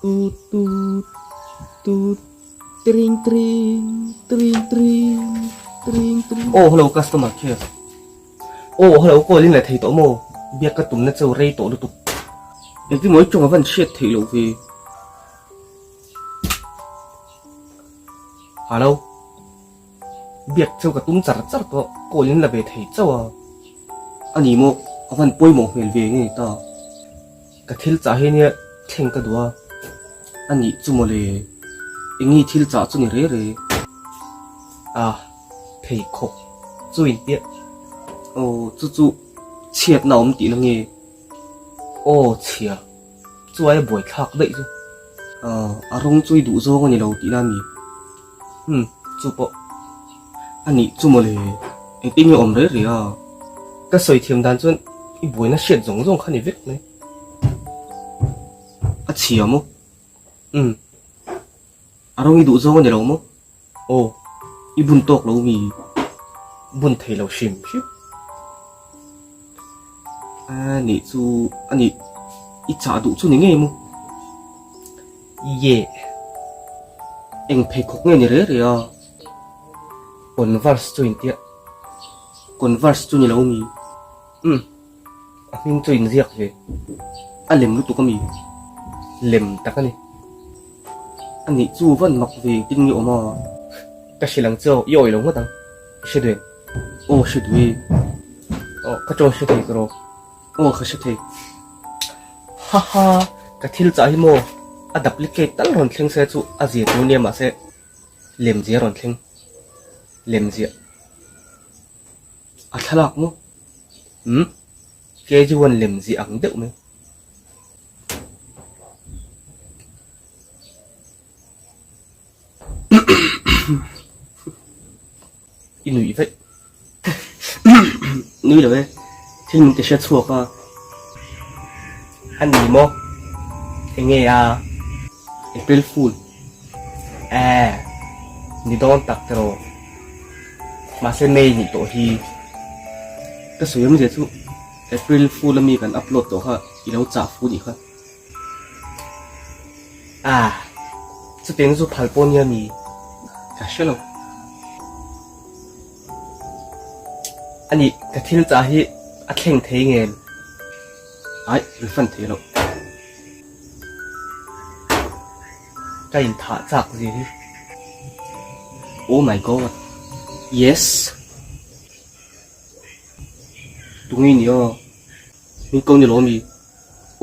Tut tut tut tring tring tring tring tring tring. Oh hello customer care. Oh hello call in la thei tawh maw? Biak ka tumna chu rei tawh lutuk. Engtin maw i tawng a van hriat theih loh ve. Hello. Biak chu ka tum char char tawh call in la ve thei chauh a. A ni maw a van pawimawh hmel ve nge ta. Ka thil chah hi nia thleng ka duh a, a nih chu mawle eng nge thil chah chu ni re re a pheikhawk chu in piah aw chu chu chhiatna awm tihna nge aw chhia chu aia buai thlak daih chu a rawng chu i duh zawng a ni lo tihna a ni umm chu pawh a nih chu mawle engtin nge awm re re a ka sawi thiam dan chuan i buaina hriat zawng zawng kha ni vek mai a chhia maw umm a rawng i duh zawng a ni lo maw aw i bun tawk lo mi bun thei lo hrim hrim a nih chu a nih i chah duh chu ni ngei maw. Ye. Eng pheikhawk nge ni re re a? Converse chu intia. Converse chu ni lo mi? Umm. A hming chu inziak ve. A lem lutuk a mi? Lem tak a ni. A nih chu van mak ve engtin nge awm a? Ka hrilh ang che aw, i awih lo ngawt ang. I hre duh em? Aw hre duh e. Aw ka tawng hre thei ka rawh. Aw ka hre thei. Haha ka thil chah hi maw a duplicate tal rawn thleng se chu a zia tur nia mahse lem zia rawn thleng lem ziah a thlalak maw umm KG one lem ziah ang deuh mai. I nuih vaih. Nui lo e. Thil min ti hre chhuak a. A ni maw? Enge a? April Fool. Aaa. Ni dawn tak te rawh. Mahse May nih tawh hi. Ka sawi awmzia chu April Fool ami kan upload tawh kha i lo chah fu nih kha. Ah, chutiang chu phal pawh nia mi ka hre lo. Ani, ka thil chah hi a thleng thei ngem? Ai, refund thei lo. Ka inthah chak zia hi. Oh my God, yes! Tunge ni aw? Min ko ni lo mi?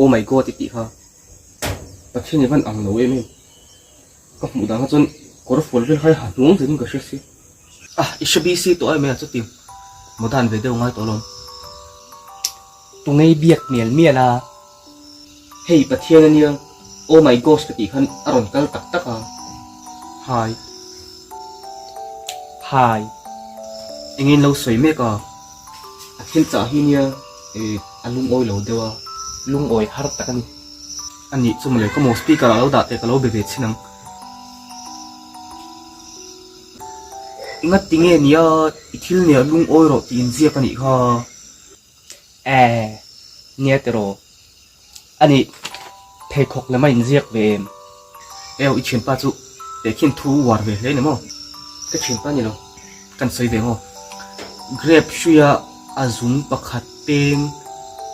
Oh my God i tih kha Pathian i van ang lo em em. Ka hmuh dan kha chuan kawr fual vel kha i ha hnuang zetin ka hria si. Ah i hre busy tawh em e a chuti maw dan ve deuh ngai tawh alawm. Tungei biak mial mial a, hei Pathian ania Oh my gosh ka tih khan a rawn kal tak tak a. Hi. Hi. Engin lo sawi mek a. A thil chah hi nia eh a lungawi lo deuh a, lungawi har tak a ni. A nih chu mawle ka maw speaker ah lo dah teh ka lo be ve chhin ang. Enga ti nge nia i thil nia lungawi rawh tih inziak a nih kha. Eh nia tiraw a nih pheikhawk lema inziak ve em? Eo i thianpa chu tehkhin thu uar ve hle ni maw? Ka thianpa ni lo, kan sawi ve maw? Grape hruia a zung pakhat peng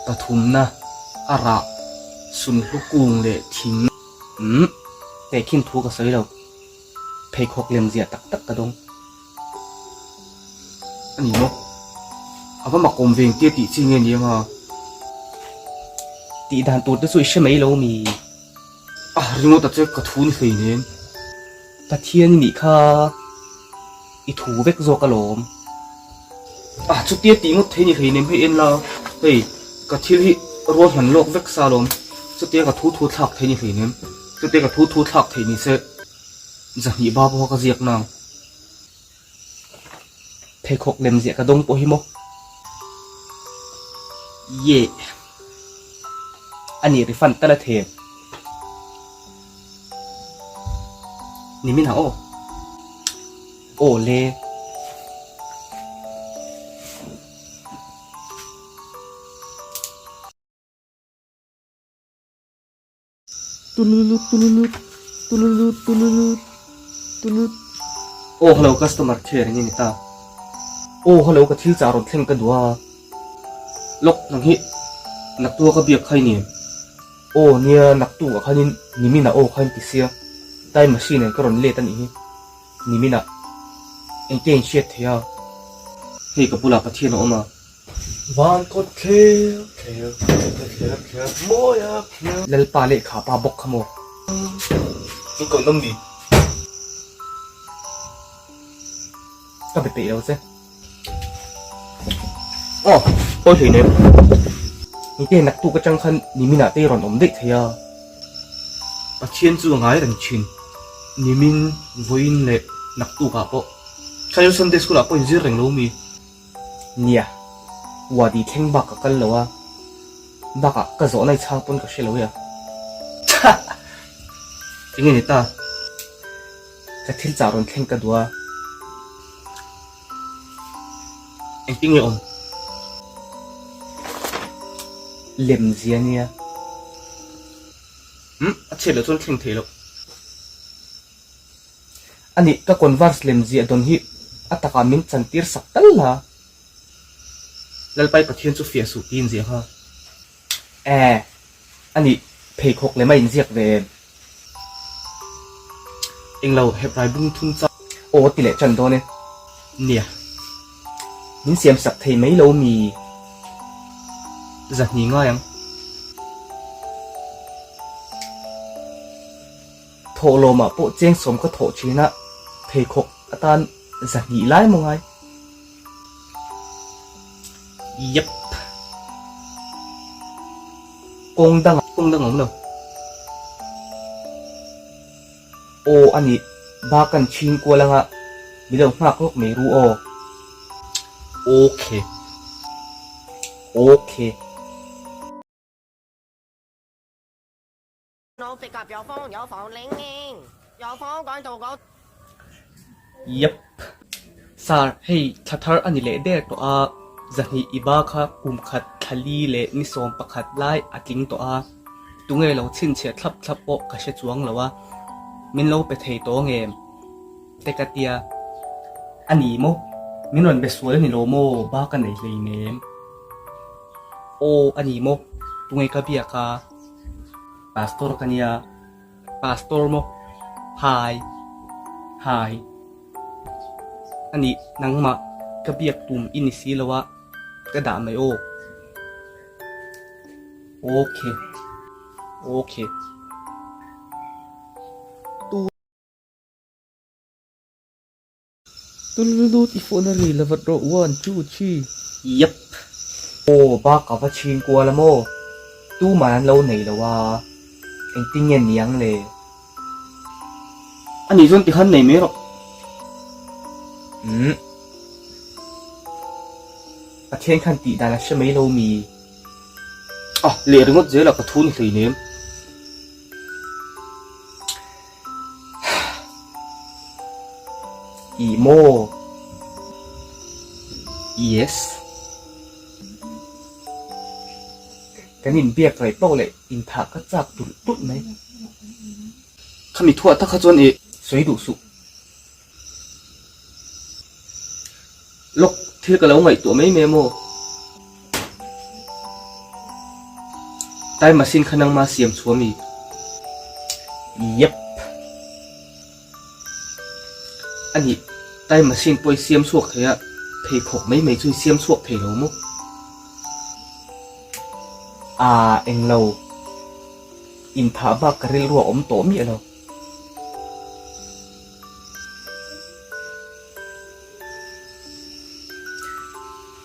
pathumna a rah sunhlu kung leh thing. Umm tehkhin thu ka sawi lo, pheikhawk lem ziah tak tak ka dawng. A ni maw? A va mak awm ve engtia tih chi nge ni anga? Tih dan tur te chu i hre mai lo mi? A ringawt a che ka thu ni hlei nen. Pathian i nih kha i thu vek zawk alawm. A chutia tih ngawt thei ni hlei nen hei en la, hei ka thil hi rual hman lawk vek sa alawm. Chutia ka thu thu thlak thei ni hlei nen. Chutia ka thu thu thlak theih ni se zahnih ba pawha ka ziak nang. Pheikhawk lem ziah ka dawng pawh hi maw? Ye. A nih refund tal a them. Ni min ha aw. Aw le. Tululut tululut tululut tululut tulut Aw hello customer care nge ni ta Aw hello ka thil chah rawn thleng ka duh a Lawk nang hi naktua ka biak kha i ni em Aw nia naktuk ah khanin nimin ah aw kha in ti sia time machine nen ka rawn let a nih hi nimin ah engte in hriat thei a hei ka bulah Pathian a awm a. Van kawt thler thler thler thler thler mawi a thler. Lalpa lehkha pa bawk kha maw? In ko nawm ni? Ka be peih lo che. Aw, pawi hlei nem. Nite naktuk atang khan niminah te i rawn awm daih thei a. Pathian chu a ngai reng thin. Nimin, vawiin leh naktukah pawh. Kha Sunday school ah pawh inzir reng lo mi? Nia, Wadi thleng bak ka kal lo a, bakah ka zawhna i chhang pawn ka hre lo e a. Chhah! Enge ni ta? Ka thil chah rawn thleng ka duh a. Engtin nge awm? Lem zia nia. Umm, a chhiat loh chuan thleng thei loh. A nih, ka Converse lem ziah dawn hi a takah min chantir sak tal la. Lalpai Pathian chu fiah suh tiin ziah kha. Ee, a nih, pheikhawk lem a inziak ve em? Englo, Hebrai bung thum chauh. Aw ti leh ṭan dawn e. Nia, min siam sak thei mai lo mi? Zahni ngai ang. Thawhlawmah pawh cheng sawm ka thawh thin a, pheikhawk atan zahnih lai maw ngai? Yep. Kawng dang kawng dang a awm lo. Aw a nih, ba kan chhing kual anga mi lo nghak lawk mai ru aw. Okay. Okay. Yep. Sir, hei thla thar a ni leh der tawh a, zahnih i ba kha kum khat thla li leh ni 11 lai a tling tawh a, tunge lo chhinchhiah thlap thlap pawh ka hre chuang lo a, min lo pe thei tawh ngem? Te ka tia, A ni maw? Min rawn be sual a ni lo maw? Ba ka nei hleinem. Aw, a ni maw? Tunge ka biak a? Pastor ka nia, Pastor maw? Hi. Hi. A nih, nangmah ka biak tum i ni si lo a, ka dah mai aw. Okay. Okay. Tululut i phone a ri la vat rawh one two three. Yep. Aw bak a va chhing kual a maw? Tuman an lo nei lo a, engtin nge niang le? A nih chuan tikhan nei mai rawh. Umm. Pathian khan tih dan a hre mai lo mi? Ah, leh ringawt zel a ka thu ni hleinem. Ih maw? Yes. Kan inbiak rei pauh leh inthah ka chak tulh tulh mai. Khami thuah tak kha chuan ih sawi duh suh. Lawk thil ka lo ngaihtuah mai mai maw? Time machine kha nangma siam chhuah mi? Yep. A nih, time machine pawh i siam chhuak thei a, pheikhawk mai mai chu i siam chhuak thei lo maw? Aa, englo. Inthah bak ka rilru a awm tawh miah lo.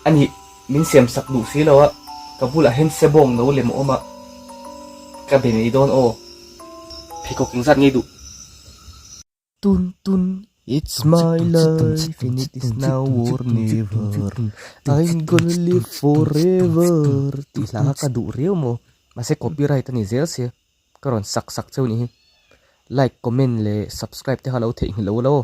A nih, min siam sak duh si lo a, ka bulah hian sebawng no lem a awm a, ka be mai dawn aw. Pheikhawk engzat ngei duh? Tun tun It's my life and it is now or never I'm gonna live forever tih hla kha ka duh riau maw? Mahse copyright a ni zel sia, ka rawn sak sak cheu nih hi. Like, comment leh subscribe te kha lo theihnghilh lo ula aw.